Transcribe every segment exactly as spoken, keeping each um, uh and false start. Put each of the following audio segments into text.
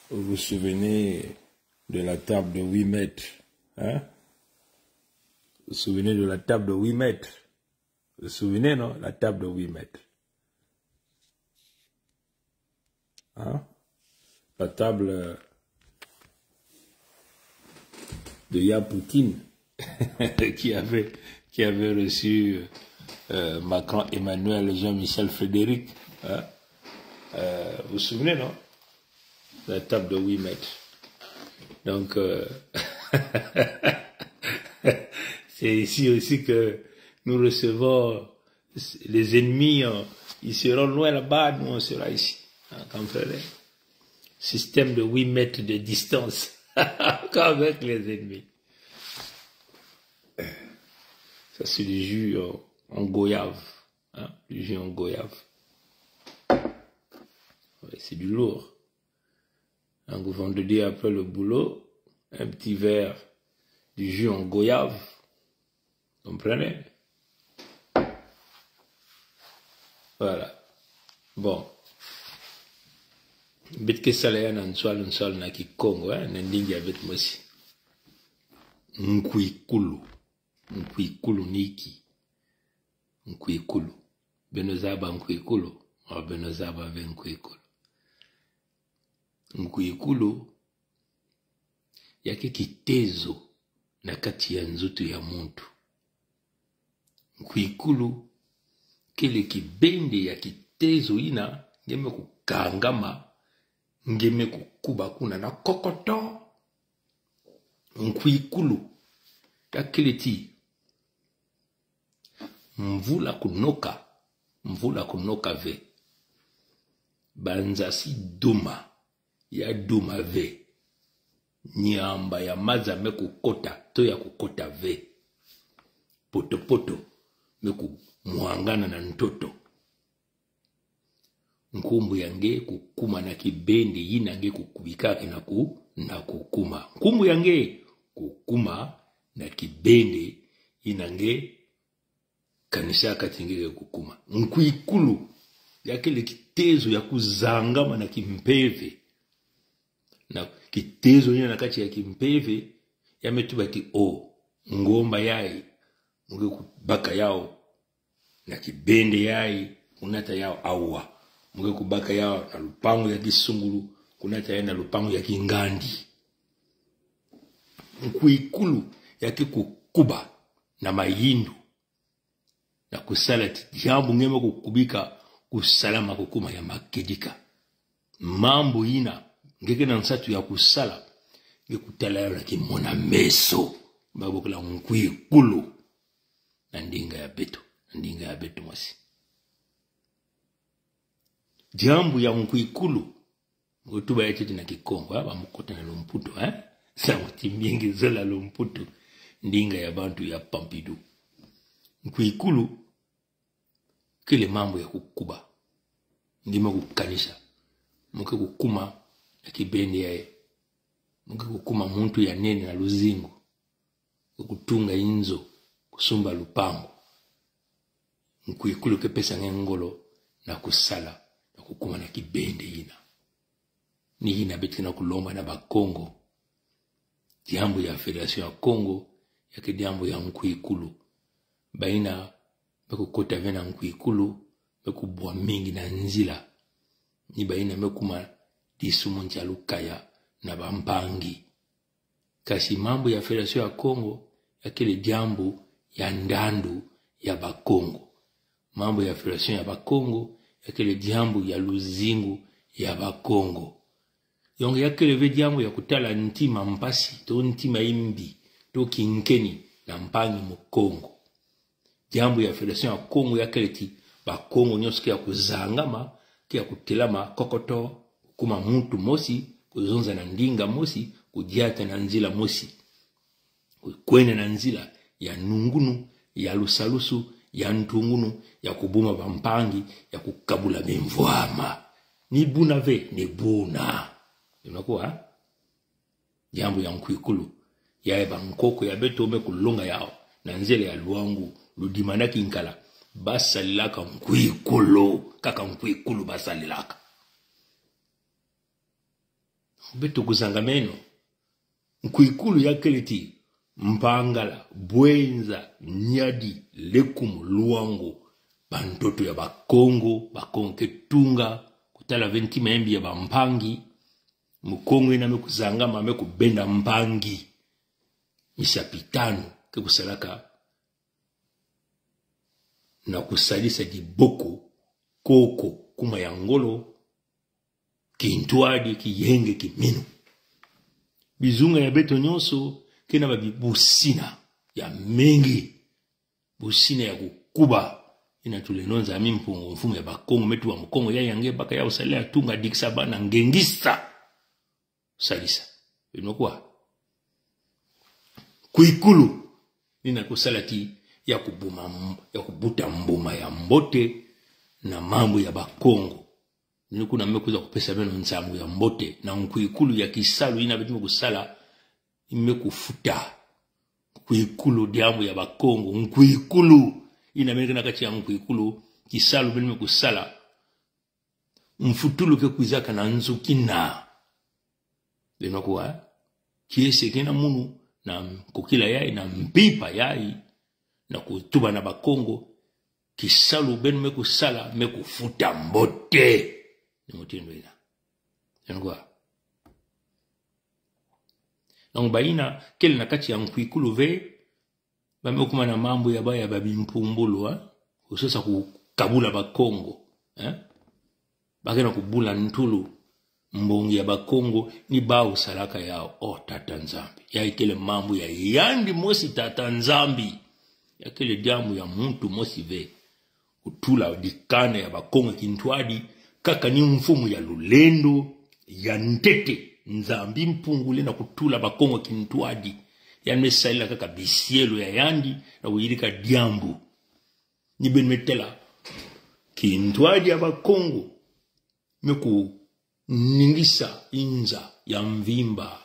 Vous vous souvenez de la table de huit mètres, hein? Vous vous souvenez de la table de huit mètres? Vous vous souvenez, non? La table de huit mètres. Hein? La table, euh, de Ya Poutine qui avait, qui avait reçu, euh, Macron Emmanuel, Jean-Michel Frédéric, hein? Euh, vous vous souvenez, non? La table de huit mètres. Donc, euh, c'est ici aussi que nous recevons les ennemis, euh, ils seront loin là-bas, nous on sera ici. Hein, comprenez? Système de huit mètres de distance qu'avec les ennemis. Ça, c'est du jus, euh, en goyave. Hein, du jus en goyave. Ouais, c'est du lourd. Donc, vendredi après le boulot, un petit verre du jus en goyave. Comprenez? Voilà. Bon. Beto ke sala ya na nswalu, nswalu na Kikongo, eh, na ndinga ya beto mosi. Nkwikulu. Nkwikulu ni ki? Nkwikulu. Beno zaba nkwikulu? O, beno zaba ve nkwikulu. Nkwikulu ya ke kitezo na kati ya nzoto ya muntu. Nkwikulu kele kibende ya kitezo yina nge me kukangama, nge me kukuba kuna na kokoto. Nkwikulu ya kele ti mvula kunoka, mvula kunoka ve, banza si duma, ya duma ve, nyamba ya maza me kukota to ya kukota ve, poto-poto me kumwangana na ntoto. Nkumbu ya nge kukuma na kibende yina nge kukubikaka na ku-, na kukuma. Nkumbu ya nge kukuma na kibende yina nge kanisaka ti nge ke kukuma. Nkwikulu ya kele kitezo ya kuzangama na kimpeve. Na kitezo yina na kati ya kimpeve, ya me tuba ti o, ngomba yayi, mu ke kubaka yawu na kibende yayi, kunata yawu awa. Mu ke kubaka yawu na lupangu ya kisungulu, kunata yawu na lupangu ya kingandi. Nkwikulu ya ke kukuba na mayindu, na kusala ti diambu nge me kukubika, kusalama kukuma ya makedika. Mambu yina nge ke na nsatu ya kusala, nge kutala yawu na kimona-meso. Ba bokila nkwikulu na ndinga ya beto, na ndinga ya beto mosi. Diambu ya nkwikulu, mu ke tuba ya ntete na Kikongo, eh, ba mu kota na lumputu, eh? Samu ti mbi nge zola lumputu, ndinga ya bantu ya Pompidou. Nkwikulu kele mambu ya kukuba. Nge me kukanisa, mu ke kukuma na kibende yayi, mu ke kukuma muntu ya nene na luzingu, kutunga inzo, kusumba lupangu. Nkwikulu ke pesa nge ngolo na kusala, na kukuma na kibende yina. Ni yina beto ke na kulomba na Bakongo. Diambu ya Fédération ya Kongo ya ke diambu ya nkwikulu. Bayina me kukota ve na nkwikulu me kubwa mingi na nzila. Ni bayina me kuma disumu ntia lukaya na bampangi. Kasi mambu ya Fédération ya Kongo ya kele diambu ya ndandu ya Bakongo. Mambu ya Fédération ya Bakongo ya kele diambu ya luzingu ya Bakongo. Donc ya kele ve diambu ya kutala ntima mpasi, to ntima imbi, to kinkeni na mpangi Mukongo. Diambu ya Fédération ya Kongo ya kele ti Bakongo nyonso ke ya kuzangama, ke ya kutelama kokoto, kukuma muntu mosi, kuzonza na ndinga mosi, kudiata na nzila mosi. Kukwenda na nzila ya nungunu, ya lusalusu, ya ntungunu, ya kubuma bampangi, ya kukabula bimvwama. Ni buna ve, ni buna. Unakuwa, ha? Diambu ya nkwikulu. Yayi bankoko ya beto me kulonga yawu na nzele ya Luangu, Ludima na Kinkala. Basalilaka nkwikulu, kaka nkwikulu basalilaka. Beto kuzanga meno. Nkwikulu ya kele ti mpangala, bwenza, nyadi, lekumu, luango, bantoto ya Bakongo, Bakongo ke tunga, kutala ve ntima ya mbi ya bampangi, Mukongo yina me kuzanga ma me kubenda mpangi. Misapi tanu ke kusalaka na kusalisa diboko, koko, kuma ya ngolo, kintwadi, kiyenge, kiminu. Bizunga ya beto nyonso, ke na ba bi-, busina ya mengi. Busina ya kukuba. Yina tulendo Nzambi Mpungu, mfumu ya Bakongo, me tuba Mukongo, ya yanga, baka, ya sala, ya tunga, dikisa bana, ngengisa. Salisa. Beno me kuwa. Nkwikulu. Ni na kusala ti ya kubuma m-, ya kubuta mbuma ya mbote na mambu ya Bakongo. Ni kuna me kwiza kupesa beno nsangu ya mbote. Na nkwikulu ya kisalu yina beto me kusala, me kufuta. Nkwikulu diambu ya Bakongo. Nkwikulu. Yina beno ke na kati ya nkwikulu. Kisalu beno me kusala. Mfutulu ke kwizaka na nzukina. Beno me kuwa, kiese ke na munu, na kokila yayi, na mpimpa yayi, na kutuba na Bakongo, kisalu beno me kusala, me kufuta mbote. Ni mutindu yina. Beno me kuwa. Donc bayina, kele na kati ya nkwikulu ve, ba me kuma na mambu ya ba, ya ba bimpumbulu, ha? Kusosa kukabula Bakongo, eh? Ba ke na kubula ntulu mbongi ya Bakongo, ni bawu salaka yawu, oh, Tata Nzambi. Yayi kele mambu ya yandi mosi, Tata Nzambi. Ya kele diambu ya muntu mosi ve. Kutula dikanda ya Bakongo kintwadi, kaka ni mfumu ya lulendo, ya ntete, Nzambi Mpungu lenda kutula Bakongo kintwadi. Yandi me salila kaka bisielo ya yandi, na kuyidika diambu. Ni beno me tala, kintwadi ya Bakongo me kuningisa nza ya mvimba.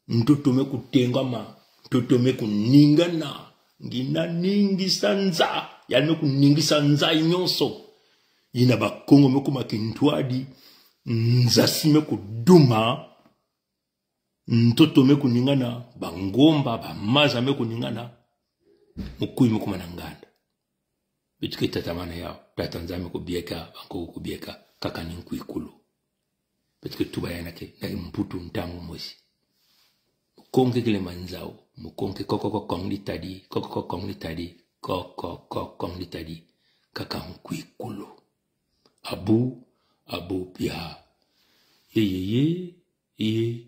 Ntoto me kutengama, ntoto me kuningana, ngina ningisa nza, yandi me kuningisa nza nyonso. Yina Bakongo me kuma kintwadi, nza si me kuduma, ntoto me kuningana, bangomba, bamaza me kuningana, mukuyu me kuma na nganda. Beto ke tatamana yawu, Tata Nzambi kubieka, Bakongo kubieka, kaka ni nkwikulu. Beto ke tuba yayi na ke, na mputu ntangu mosi. Mukongo ke kele manzau, Mukongo ke koko ko kong ditadi, koko ko kong ditadi, koko ko kong ditadi, kaka nkwikulu. Abu, abu bia. Ye, ye, ye, ye.